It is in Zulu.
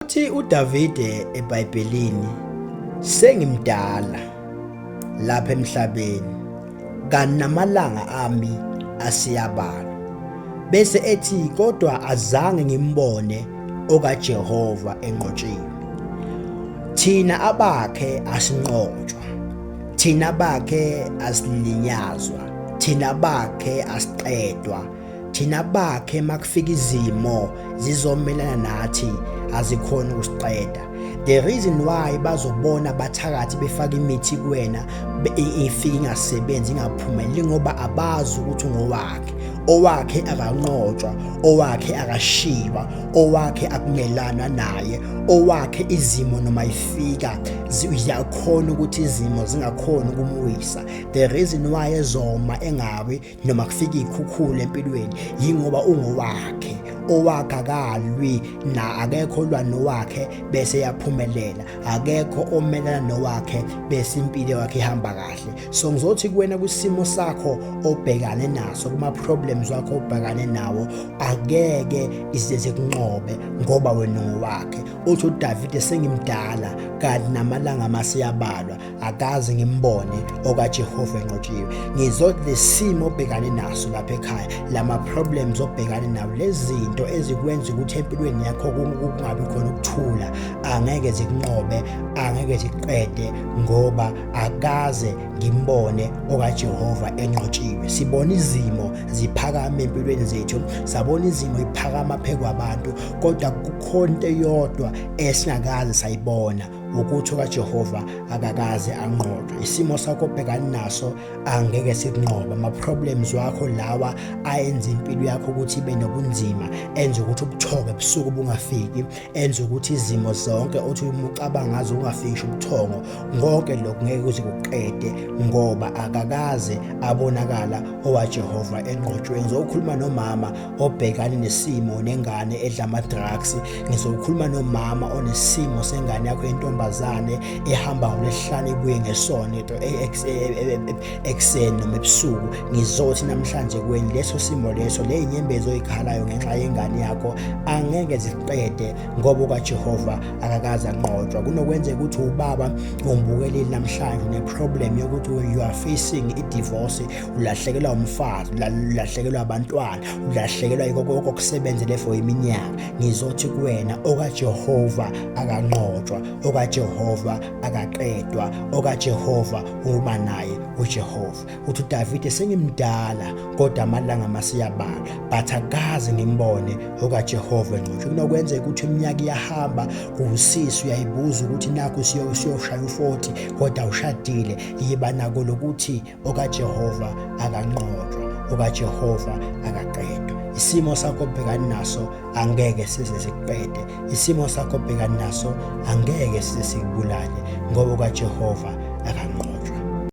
Uthi uDavide eBhayibhelini, sengimdala lapha emhlabeni, kanti namalanga ami aseyabalwa. Bese ethi kodwa azange ngimbone okaJehova enqotshiwe. Thina abakhe asinqotshwa, thina bakhe asilinyazwa, thina bakhe asiqedwa. Thina bakhe makufika izimo zizomelana nathi, azikhona ukusiqeda. The reason why bazobona abathakathi befaka imithi kuwena ifike ingasebenzi, ingaphumeleli, ngoba abazi ukuthi ungowakhe. Owakhe akanqotshwa, owakhe akashiywa, owakhe akumelana naye, owakhe izimo noma ifika ziyakhona ukuthi izimo zingakhona ukumwisa. The reason why ezoma engawi noma kufika ikhukhula empilweni yingoba ungowakhe. Owakhe akalwi na, akekho olwa nowakhe bese yaphumelela, akekho omelana nowakhe bese impilo yakhe ihamba kahle. So ngizothi kuwena, kwisimo sakho obhekane naso, kuma problems wakho obhekane nawo, akeke ize kunqobe ngoba wena ungowakhe. Uthi uDavide, sengimdala kanti namalanga masiyabalwa, akaze ngimbone okaJehova enqotshiwe. Ngizothi lesimo obhekane naso lapha ekhaya, lama problems obhekane nawo, lezinto ezikwenza ukuthi empilweni yakho kungabi khona ukuthula, angeke zikunqobe, angeke ziqede, ngoba akaze ngimbone okaJehova enqotshiwe. Sibona izimo ziphakama empilweni zethu, sabona izimo iphakama phekwabantu, kodwa kukhona into eyodwa esingakaze sayibona, ukuthi okaJehova akakaze anqotshwe. Isimo sakho obhekane naso angeke sikunqobe. Ama-problems wakho lawa ayenza impilo yakho ukuthi ibe nobunzima, enza ukuthi ubuthongo ebusuku bungafiki, enza ukuthi izimo zonke othi uma ucabanga ngazo ungafiki ubuthongo, konke lokhu ngeke kuze kuqede, ngoba akakaze abonakala owaJehova enqotshwe. Ngizokhuluma nomama obhekane nesimo nengane edla ama-drugs, ngizokhuluma nomama onesimo sengane yakho yentombazane ehamba ngolwesihlanu ibuye ngesonto ekuseni noma ebusuku. Ngizothi namhlanje kweni leso simo leso, le yinyembezi oyikhalayo ngenxa yengane yakho angeke ziqede, ngoba ukaJehova akakaze anqotshwa. Kunokwenzeka ukuthi ubaba ungibukelile namhlanje une-problem yokuthi you are facing i-divorce, ulahlekelwa umfazi, ulahlekelwa abantwana, ulahlekelwa yiko konke okusebenzele for iminyaka. Ngizothi kuwena, okaJehova akanqotshwa, okaJehova akaqedwa, okaJehova uma naye uJehova. Uthi uDavide, sengimdala kodwa amalanga masiyabala, but akaze ngimbone okaJehova enqotshwa. Kunokwenzeka ukuthi iminyaka iyahamba, usisi uyayibuza ukuthi nakho siyoshaya u-40 kodwa ushadile. Yiba nako lokuthi okaJehova akanqotshwa, okaJehova akaqedwa. Isimo sakho obhekane naso angeke size sikuqede, isimo sakho obhekane naso angeke size sikubulale, ngoba okaJehova akanqotshwa.